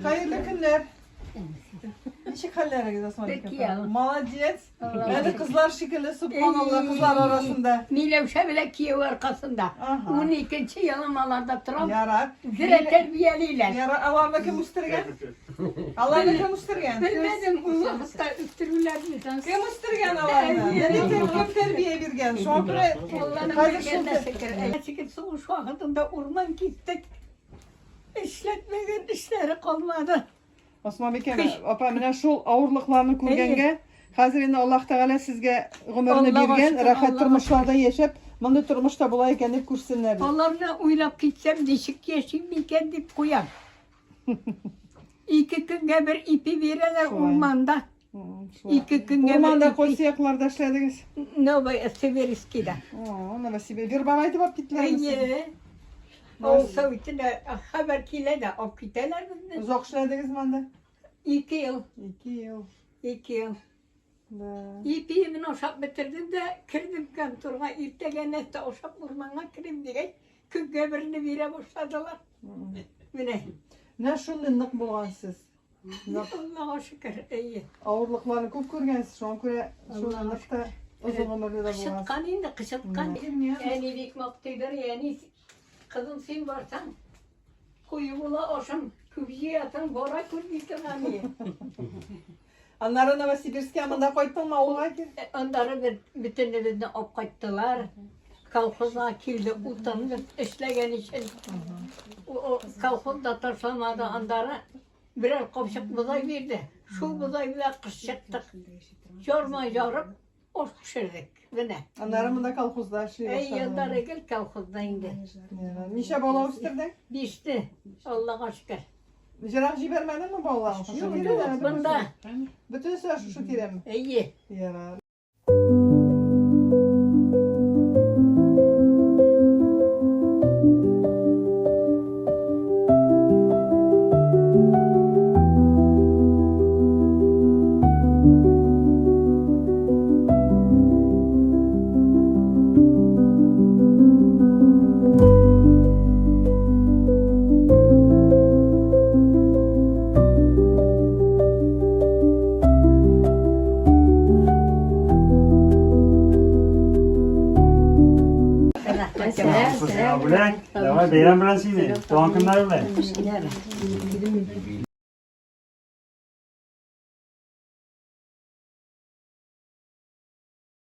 Хәерле көннәр. Ничек хәлләрегез, Асмабикә апа? Молодец. Әле кызлар шикелле субханалла кызлар арасында. Миләүшә белән кияү аркасында. 12 елым аларда торам. Ярар. Зрә тәрбиялиләр. Ярар, аларны кем үстергән? Аларны кем үстергән? Белмәдем, ул вакытта үстерүләрне. Кем үстергән аларны? Нәни кем тәрбия биргән? Шуңа күрә хәзер шул шикел сугыш вакытында урман кистек. Эшләтмәгән эшләре калмады. Османбикә апа, менә шул авырлыкларны күргәнгә, хәзер инде Аллаһ Тәгалә сезгә гомерне биргән, рәхәт тормышларда яшәп, мондый тормышта була икән дип күрсеннәр. Аларны уйлап китсәм, ничек яшим микән дип куям. Ике көнгә бер ипи бирәләр урманда. Ике көнгә Урманда кайсы якларда эшләдегез? Новосибирскида. Новосибирск. Вербовать итеп алып киттеләрме? Әйе. Авыл советына хәбәр килә дә алып китәләр безне. Озак эшләдегезме анда? Ике ел. Ике ел. Ике ел. Да. Ипиемне ашап бетердем дә, кердем конторга, иртәгә нәрсә ашап урманга керим дигәч, көнгә берне бирә башладылар. Менә. Менә шундый нык булгансыз. Аллага шөкер, әйе. Авырлыкларны күп күргәнсез, шуңа күрә шундый нык та озын гомерле дә булгансыз. Кычыткан инде, кычыткан. Әни бик мактыйдыр, әни, кызым син барсаң, куе була ашың, күп җыясың, бара күр ди торган иде. Аннары Новосибирскка монда кайттыңмы авылга кил? Аннары бер бөтенебезне алып кайттылар. Колхозга килде утын без эшләгән өчен. Колхоз да ташламады аннары. Берәр капчык бодай бирде. Шул бодай белән кыш чыктык. Ярма ярып, аш пешердек. Менә. Аннары монда колхозда эшли башладың. Әй, аннары гел колхозда инде. Ничә бала үстердең? Бишне. Аллага шөкер. Җырак җибәрмәдеңме балаларны? Шушы тирәдәме? Монда. Бөтенесе шушы тирәме? Әйе. Ярар. Давай, бәйрәм белән сине. Туган көннәр белән.